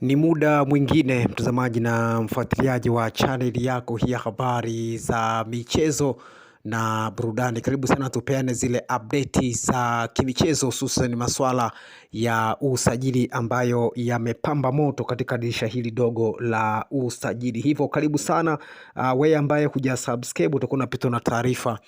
Ni muda mwingine mtazamaji na mfuatiliaji wa chaneli yako hii ya habari za michezo na burudani. Karibu sana tupeane zile update za kimichezo, hususan masuala ya usajili ambayo yamepamba moto katika dirisha hili dogo la usajili. Hivyo karibu sana wewe ambaye huja subscribe utakuwa unapitwa na taarifa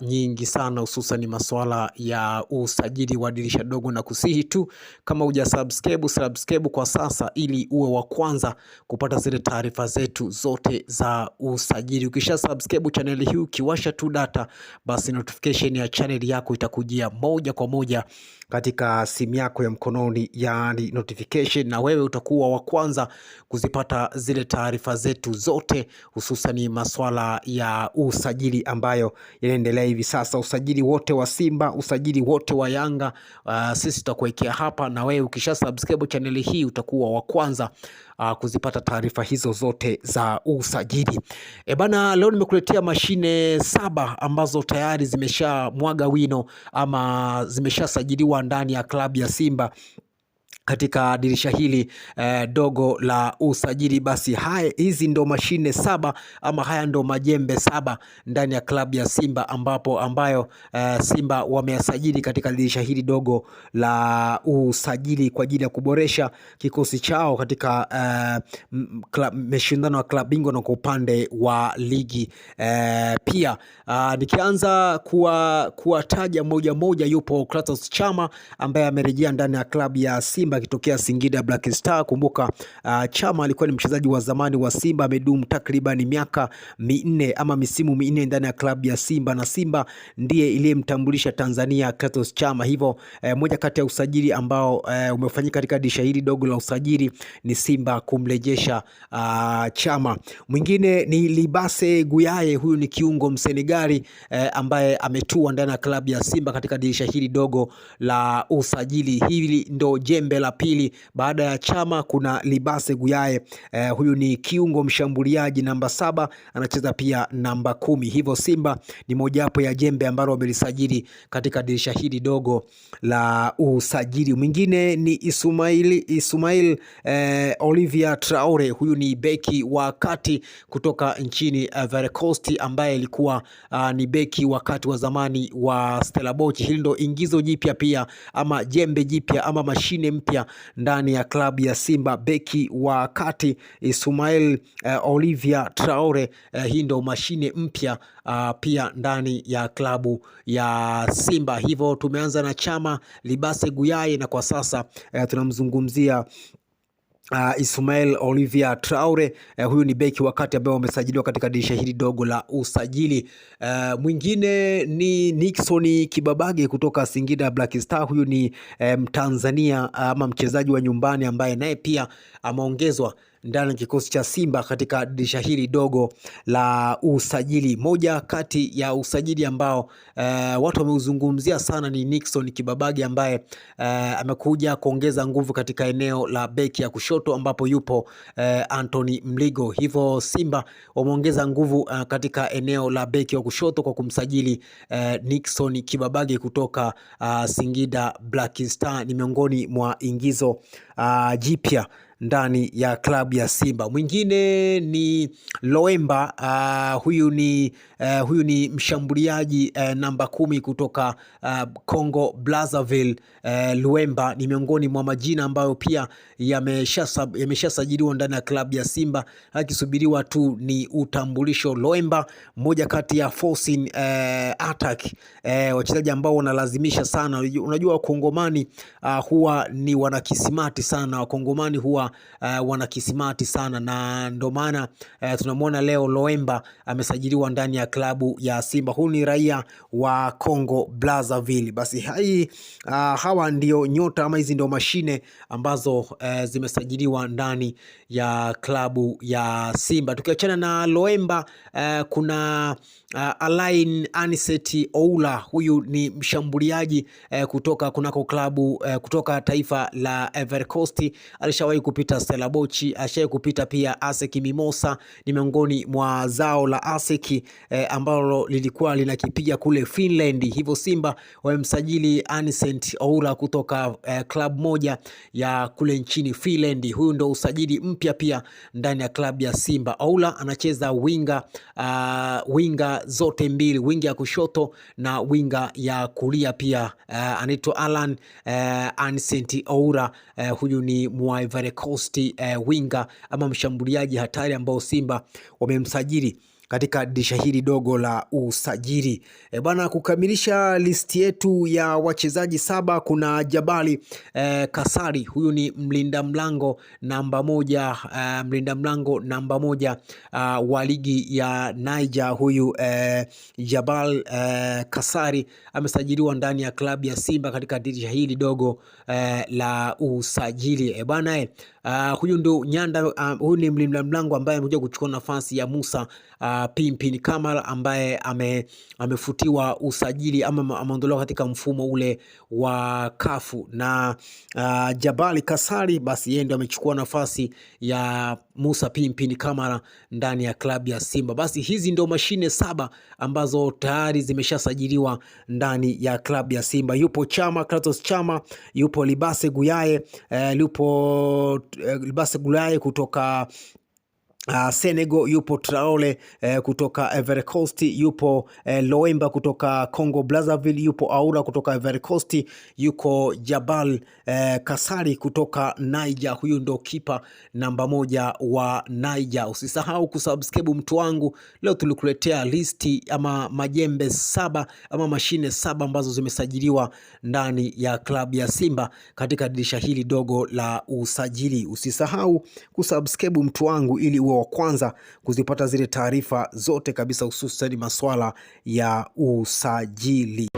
nyingi sana, hususan masuala ya usajili wa dirisha dogo, na kusihi tu kama huja subscribe, subscribe kwa sasa ili uwe wa kwanza kupata zile taarifa zetu zote za usajili. Ukisha subscribe channel hii, ukiwasha tu data, basi notification ya channel yako itakujia moja kwa moja katika simu yako ya mkononi, yaani notification, na wewe utakuwa wa kwanza kuzipata zile taarifa zetu zote, hususan maswala ya usajili ambayo yanaendelea hivi sasa, usajili wote wa Simba, usajili wote wa Yanga, sisi tutakuwekea hapa, na wewe ukisha subscribe channel hii utakuwa wa kwanza kuzipata taarifa hizo zote za usajili. E bana, leo nimekuletea mashine 7 ambazo tayari zimesha mwaga wino ama zimeshasajiliwa ndani ya klabu ya Simba katika dirisha hili dogo la usajili. Basi haya, hizi ndo mashine 7 ama haya ndo majembe 7 ndani ya klabu ya Simba ambapo ambayo Simba wameyasajili katika dirisha hili dogo la usajili kwa ajili ya kuboresha kikosi chao katika mashindano ya klabu bingwa na kwa upande wa ligi pia. Nikianza kuwataja moja moja, yupo Clatous Chama ambaye amerejea ndani ya klabu ya Simba akitokea Singida Black Star. Kumbuka Chama alikuwa ni mchezaji wa zamani wa Simba, amedumu takriban miaka 4 ama misimu 4 ndani ya klabu ya Simba, na Simba ndiye iliyemtambulisha Tanzania Clatous Chama. Hivyo moja kati ya usajili ambao umefanyika katika dirisha hili dogo la usajili ni Simba kumrejesha Chama. Mwingine ni Libase Guyaye, huyu ni kiungo Msenegali ambaye ametua ndani ya klabu ya Simba katika dirisha hili dogo la usajili. Hili ndo jembe la pili baada ya Chama kuna Libase Guyaye, huyu ni kiungo mshambuliaji namba 7, anacheza pia namba 10. Hivyo Simba ni mojawapo ya jembe ambalo wamelisajili katika dirisha hili dogo la usajili. Mwingine ni Ismail Olivia Traore, huyu ni beki wa kati kutoka nchini Ivory Coast ambaye alikuwa ni beki wa kati wa zamani wa Stellenbosch. Hili ndo ingizo jipya pia ama jembe jipya ama mashine mpya ndani ya klabu ya Simba, beki wa kati Ismail Olivia Traore. Hii ndo mashine mpya pia ndani ya klabu ya Simba. Hivyo tumeanza na Chama, Libase Guyaye na kwa sasa tunamzungumzia Ismail Olivia Traore. Huyu ni beki wa kati ambaye wamesajiliwa katika dirisha hili dogo la usajili. Mwingine ni Nixon Kibabage kutoka Singida Black Star. Huyu ni Mtanzania ama mchezaji wa nyumbani ambaye naye pia ameongezwa ndani ya kikosi cha Simba katika dirisha hili dogo la usajili. Moja kati ya usajili ambao watu wameuzungumzia sana ni Nixon Kibabage ambaye amekuja kuongeza nguvu katika eneo la beki ya kushoto ambapo yupo Anthony Mligo. Hivyo Simba wameongeza nguvu katika eneo la beki ya kushoto kwa kumsajili Nixon Kibabage kutoka Singida Black Star. Ni miongoni mwa ingizo jipya ndani ya klabu ya Simba. Mwingine ni Loemba, huyu ni mshambuliaji namba 10 kutoka Congo Brazzaville. Luemba ni miongoni mwa majina ambayo pia yameshasajiliwa ndani ya klabu ya Simba, akisubiriwa tu ni utambulisho. Loemba mmoja kati ya forcing attack, wachezaji ambao wanalazimisha sana. Unajua Wakongomani huwa ni wanakisimati sana, Wakongomani huwa wanakisimati sana, na ndo maana tunamwona leo Loemba amesajiliwa ndani ya klabu ya Simba. Huyu ni raia wa Congo Brazzaville. Basi hawa ndio nyota ama hizi ndio mashine ambazo zimesajiliwa ndani ya klabu ya Simba. Tukiachana na Loemba, kuna Alain Anicet Oula, huyu ni mshambuliaji kutoka kunako klabu kutoka taifa la Ivory Coast. Alishawahi kupita Stellenbosch, alishawahi kupita pia ASEC Mimosa, ni miongoni mwa zao la ASEC ambalo lilikuwa linakipiga kule Finland. Hivyo Simba wamemsajili Anicet Oula kutoka klabu moja ya kule nchini Finland. Huyu ndo usajili mpya pia ndani ya klabu ya Simba. Oula anacheza winga, winga zote mbili, winga ya kushoto na winga ya kulia pia. Anaitwa Alan Anicet Oura. Huyu ni mwa Ivory Coast, winga ama mshambuliaji hatari ambao Simba wamemsajili katika dirisha hili dogo la usajili. E bwana, kukamilisha listi yetu ya wachezaji 7 kuna Jabali Kasari, huyu ni mlinda mlango namba moja, mlinda mlango namba moja wa ligi ya Niger. Huyu Jabal Kasari amesajiliwa ndani ya klabu ya Simba katika dirisha hili dogo la usajili. E bwana, huyu ndo nyanda, huyu ni mlinda mlango ambaye amekuja kuchukua nafasi ya Musa Pimpin Kamara ambaye amefutiwa usajili ama ameondolewa katika mfumo ule wa kafu na Jabali Kasari, basi yeye ndio amechukua nafasi ya Musa Pimpin Kamara ndani ya klabu ya Simba. Basi hizi ndio mashine 7 ambazo tayari zimeshasajiliwa ndani ya klabu ya Simba. Yupo Chama, Kratos Chama, yupo Libase Guyaye, yupo Libase Guyaye kutoka Senegal, yupo Traore kutoka Ivory Coast, yupo Loemba kutoka Congo Brazzaville, yupo Aura kutoka Ivory Coast, yuko Jabal Kasari kutoka Niger. Huyu ndo kipa namba moja wa Niger. Usisahau kusubscribe mtu wangu. Leo tulikuletea listi ama majembe 7 ama mashine 7 ambazo zimesajiliwa ndani ya klabu ya Simba katika dirisha hili dogo la usajili. Usisahau kusubscribe mtu wangu ili uwe wa kwanza kuzipata zile taarifa zote kabisa, hususan maswala ya usajili.